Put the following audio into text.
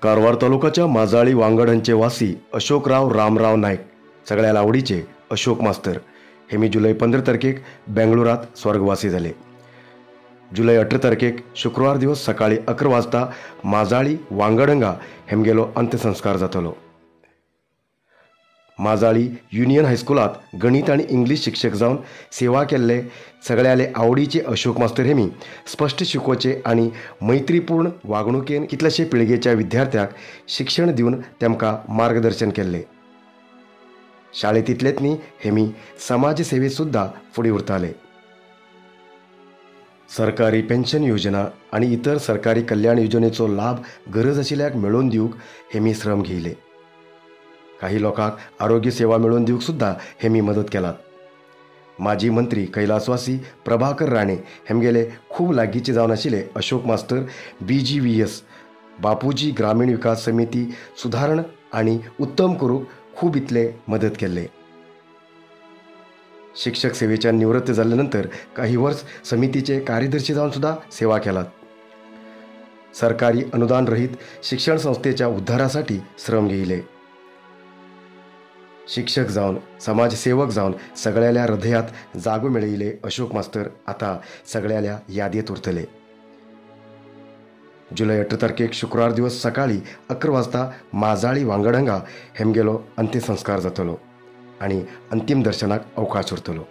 कारवार तालुकाच्या माजाळी वांगड हांचे वासी अशोकराव रामराव नायक सगळ्याला आवडीचे अशोक मास्तर हे मी जुलै 15 तारखेक बेंगळुरात स्वर्गवासी झाले. जुलै 18 तारखेक शुक्रवार दिवस सकाळी 11 वाजता माजाळी वांगडंगा हेमगेलो अंत्यसंस्कार जातलो. माजाळी युनियन हायस्कुलात गणित आनी इंग्लीश शिक्षक जावन सेवा केल्ले सगळ्याले आवडीचे अशोक मास्तर हेमी स्पश्ट शिकोवचे आनी मैत्रीपूर्ण वागणुकेन कितलेशे पिळगेच्या विद्यार्थ्यांक शिक्षण दिवन तेमकां मार्गदर्शन केल्ले. शाळेंत इतलेंच न्ही हेमी समाज सेवेत सुद्दां फुडें उरताले. सरकारी पेन्शन योजना आनी इतर सरकारी कल्याण योजनेचो लाभ गरज आशिल्ल्याक मेळोवन दिवंक हेमी श्रम घेयले. काही लोकांक आरोग्य सेवा मेळोवन दिवंक सुद्दां हेमी मदत केलात. माजी मंत्री कैलासवासी प्रभाकर राणे हेमगेले खूब लागींचे जावन आशिल्ले अशोक मास्तर BGVS Bapuji ग्रामीण विकास समिती सुधारण आनी उत्तम करूंक खूब इतले मदत केल्ले. शिक्षक सेवेच्यान निवृत्त जाल्ले नंतर काही वर्स समितीचे कार्यदर्शी जावन सुद्दां सेवा केलात. सरकारी अनुदान रहित शिक्षण संस्थेच्या उद्धारासाठी श्रम घेयले. शिक्षक जावन समाजसेवक जावन सगळ्याल्या हृदयात जागो मेळयले अशोक मास्तर आता सगळ्याल्या यादीत उरतले. जुलै 18 तारखेक शुक्रवार दिवस सकाळी 11 वाजता माजाळी वांगडंगा हेमगेलो अंत्यसंस्कार जातलो आनी अंतीम दर्शनाक अवकाश उरतलो.